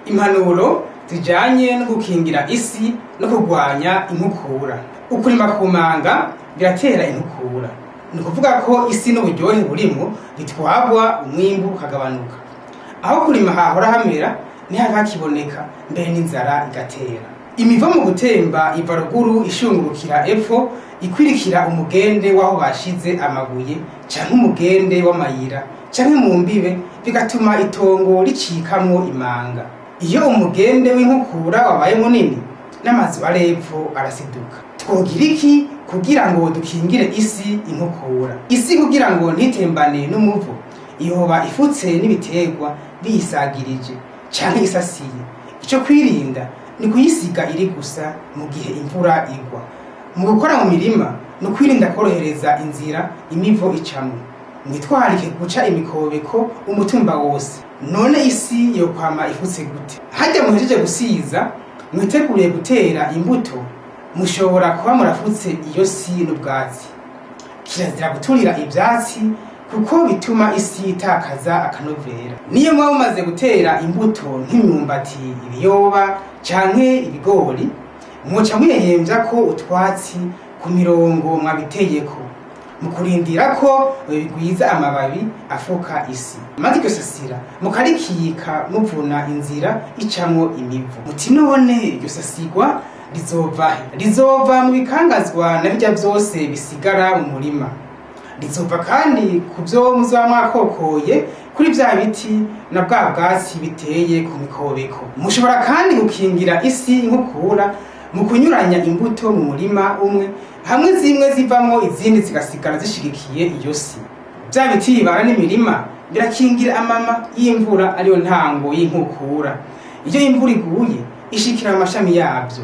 Impanuro zijanye no gukingira isi no kurwanya inkukura. Ukurima ku manga biratera inkukura, ni ukuvuga ko isi n'uburyohe burimo bitwagwa, umwimbu ukagabanuka. Aho kurima hahora hamera ntihaba hakiboneka, mbere n'inzara igatera. Imivo mu gutemba iva ruguru ishungurukira epfo, ikwirikira umugende w'aho bashize amabuye canke umugende w'amayira canke mu mbibe, bigatuma itongo ricikamwo imanga. Iyo umugende w'inkukura wabaye munini, n'amazu ari epfo arasiduka. Twogira iki kugira ngo dukingire isi inkukura? Isi kugira ngo ntitembane n'umuvo, yoba ifutse n'ibiterwa biyisagirije canke isasiye. Ico kwirinda ni kuyisiga iri gusa mu gihe imvura igwa. Mu gukora mu mirima ni ukwirinda korohereza inzira imivo icamwo. Mwitwararike guca imikobeko umutumba wose. None isi yokwama ifutse gute? Harya muhejeje gusiza, mwiteguriye gutera imbuto, mushobora kuba murafutse iyo si n'ubwatsi. Kirazira guturira ivyatsi kuko bituma isi itakaza akanovera. Niyo muba mumaze gutera imbuto nk'imyumbati, ibiyoba canke ibigori, muca mwiyemvya ko utwatsi ku mirongo mwabiteyeko mu kurindira ko bigwiza amababi afuka isi, maze iryo sasira mukarikika muvuna inzira icamwo imivu. Muti none iryo sasigwa rizova he? Rizova mu bikangazwa na birya vyose bisigara mu murima. Rizova kandi ku vyo muzoba mwakokoye kuri vya biti na bwa bwatsi biteye ku mikobeko. Mushobora kandi gukingira isi inkukura mu kunyuranya imbuto mu murima umwe, hamwe zimwe zivamwo izindi zigasigara zishigikiye iyo si. Vya biti bibana n'imirima birakingira amama y'imvura, ariyo ntango y'inkukura. Iyo imvura iguye ishikira amashami yavyo.